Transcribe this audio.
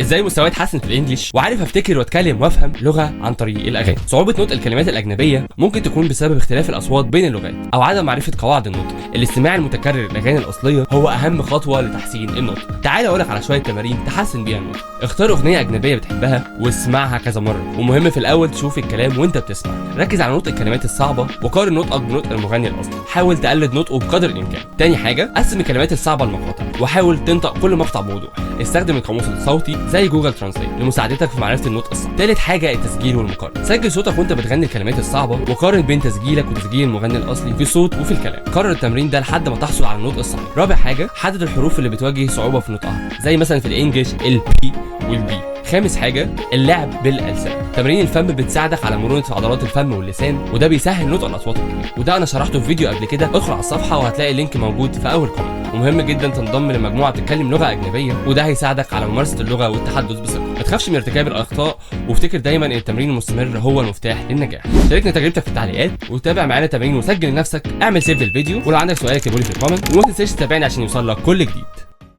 ازاي مستواي اتحسن في ال English وعارف افتكر واتكلم وافهم لغة عن طريق الاغاني. صعوبة نطق الكلمات الاجنبية ممكن تكون بسبب اختلاف الاصوات بين اللغات او عدم معرفة قواعد النطق. الاستماع المتكرر للاغاني الاصلية هو اهم خطوة لتحسين النطق. تعال اقولك على شوية تمارين تحسن بيها النطق. اختار اغنية اجنبية بتحبها واسمعها كذا مره، ومهم في الاول تشوف الكلام وانت بتسمع. ركز على نطق الكلمات الصعبة وقارن نطقك بنطق المغني الاصلي، حاول تقلد نطقه بقدر الامكان. تاني حاجه، قسم الكلمات الصعبة لمقاطع وحاول تنطق كل مقطع بوضوح. استخدم القاموس الصوتي زي Google Translate لمساعدتك في معرفة النطق الصح. تالت حاجه، التسجيل والمقارنه. سجل صوتك وانت بتغني الكلمات الصعبة وقارن بين تسجيلك وتسجيل المغني الاصلي في الصوت وفي الكلام. كرر التمرين ده لحد ما تحصل على النطق الصحيح. رابع حاجه، حدد الحروف اللي بتواجه صعوبة في نطقها، زي مثلا في ال English ال P وال B. خامس حاجة، اللعب بالألسنة. تمارين الفم بتساعدك على مرونة عضلات الفم واللسان، وده بيسهل نطق الأصوات الكبيرة، وده أنا شرحته في فيديو قبل كده. ادخل على الصفحة وهتلاقي ال link موجود في أول comment. ومهم جدا تنضم لمجموعة بتتكلم لغة أجنبية، وده هيساعدك على ممارسة اللغة والتحدث بثقة. ما تخافش من ارتكاب الأخطاء، وافتكر دايما إن التمرين المستمر هو المفتاح للنجاح. شاركنا تجربتك في التعليقات وتابع معانا تمارين وسجل لنفسك. اعمل save للفيديو، ولو عندك سؤال اكتبه لي في ال comment، وما تنساش تتابعني عشان يوصل لك كل جديد.